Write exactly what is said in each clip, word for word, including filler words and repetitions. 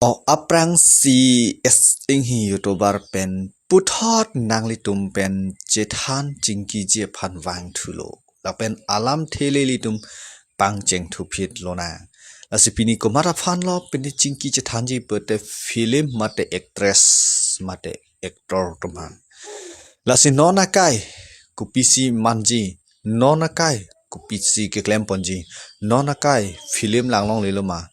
O aphrangsi S Inghi YouTuber pen puthot nanglitum pen chethan chingkiji aphan vangthulo. Lapen alamthe le ilitum pangcheng thuphit lonang. Lasi pini komat aphan lo pini chingki chethanji pute film mate actress mate actor atum aphan. Lasi non akai kopisi manji, non akai kopisi keklemponji, non akai film langlonglelo ma.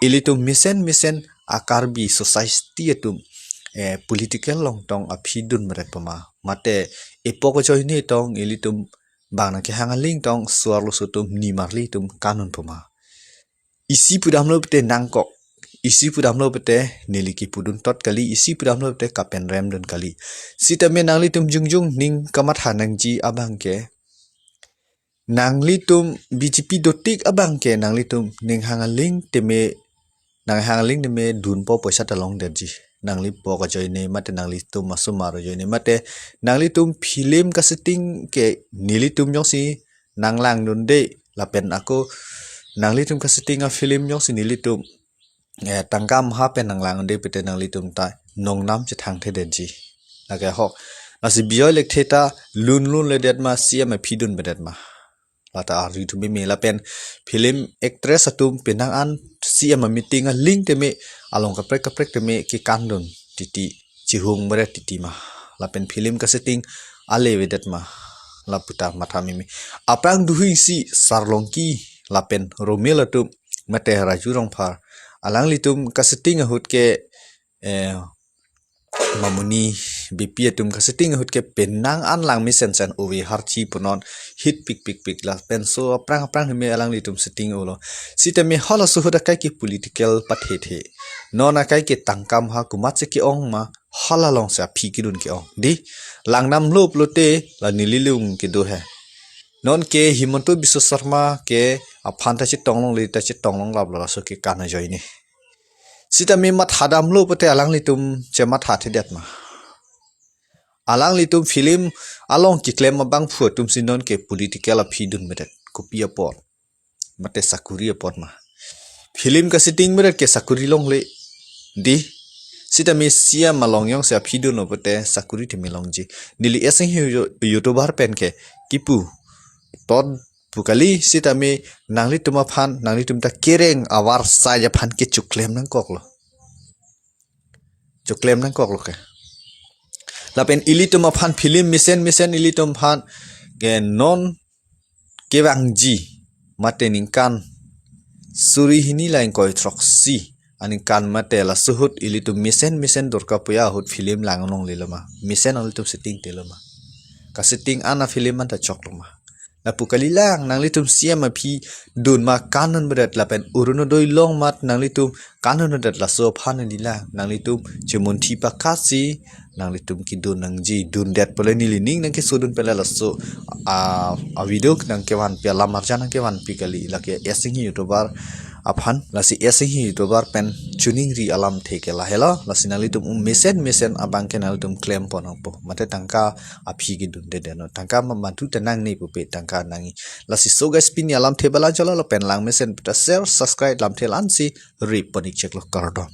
Ilitum mesen mesen a-Karbi society atum eh, political along tong aphi dunmeret pama. Mate epok ajoine tong ilitum bang nangkehang aling tong suarlo sotum nimarli atum kanun pama. Isi pudamlo pute nangkok. Isi pudamlo pute neli kipudun tot kali, isi pudamlo pute kapenrem dun kali. Sitame nanglitum jongjong ning kamatha nangji abang ke, nanglitum B J P dotik abang ke nanglitum ning hang aling teme, ning hang aling teme dunpo poisa ta longdetji. Nangli pok ajoine mate nanglitum asomar ajoine mate nanglitum film ka-shooting ke nelitum jongsi nanglangdunde lapen ako nanglitum ka-shooting a-film jongsi nelitum eh, tangka maha pen nanglangdunde pute nanglitum ta nongnam chethangthedetji. Lake ahok. Lasi bijoy lekthe ta lunlunledet ma, C M aphi dunbedet ma. Lata arju thu meme lapen film actress atum penang an C M a-meeting aling teme along kaprek kaprek teme kekandun titi chihung beret titi ma. Lapen film ka-shooting ale avedet ma. Laputa matha meme. Aphrang duhingsi Sarlongki lapen Romel atum mate Raju Rongphar alanglitum ka-shooting ahut ke eh, Mamuni Beypi atum ka-shooting ahut ke penang an langmesen sen ove harchi punon hit pik pik pik lapen so aphrang aphrang heme alanglitum shooting olo. Sitame halaso ahut akai ke political pathethe. Non akai ke tangka maha komatsi ke-ong ma hala alongsi aphi kedun ke-ong. Di langnamlo pulote la neli lung kedo he. Non ke Himanta Biswa Sarma ke aphan ta chetonglongle ta chetonglonglaplo laso kekan ajoine. Sitame mathadamlo pute alanglitum chemathathedet ma. Alanglitum film along keklem abangphu atumsi non ke political aphi dunbedet. Kopi apot? Mate sakuri apot ma. Film ka-shooting bedet ke sakuri longle. Di. Sitame C M along jongsi aphi dunlo pute sakuri teme longji. Neli S Inghi yo-, YouTuber pen ke kipu tot pu kali sitame nanglitum aphan, nanglitum ta kereng avarsai aphan ke choklem nangkoklo. Choklem nangkoklo ke. Lapen ilitum aphan film mesen mesen ilitum aphan ke non kevangji mate ningkan suri hini la ingkoi throksi aningkan mate laso ahut ilitum mesen mesen Durga Puja ahut film langlonglelo ma. Mesen nanglitum shooting telo ma. Ka-shooting an a-film an ta choklo ma. Lapu kalilang, nanglitum C M aphi dun ma kanunbedet lapen Orunodoi long mat nanglitum kanunbedet laso aphan nelilang, nanglitum chemunthi pakatsi nanglitum kedun nangji, dundet pule neli ning nangkesodun pule laso a, a-video nangkevanpi, alamarjan nangkevanpi kali, lake S Inghi YouTuber aphan, lasi S Inghi YouTuber pen choningri alamthe ke lahelo, lasi nanglitum um mesen mesen abang ke nanglitum klempon nangpo. Mate tangka aphi kedunde deno. Tangka ma mantu tenang ne pupe tangka nangji. Lasi so guys, pini alamthe bala jolo lapen langmesen puta share, subscribe lamthe lansi rip ponik cheklo, kardom.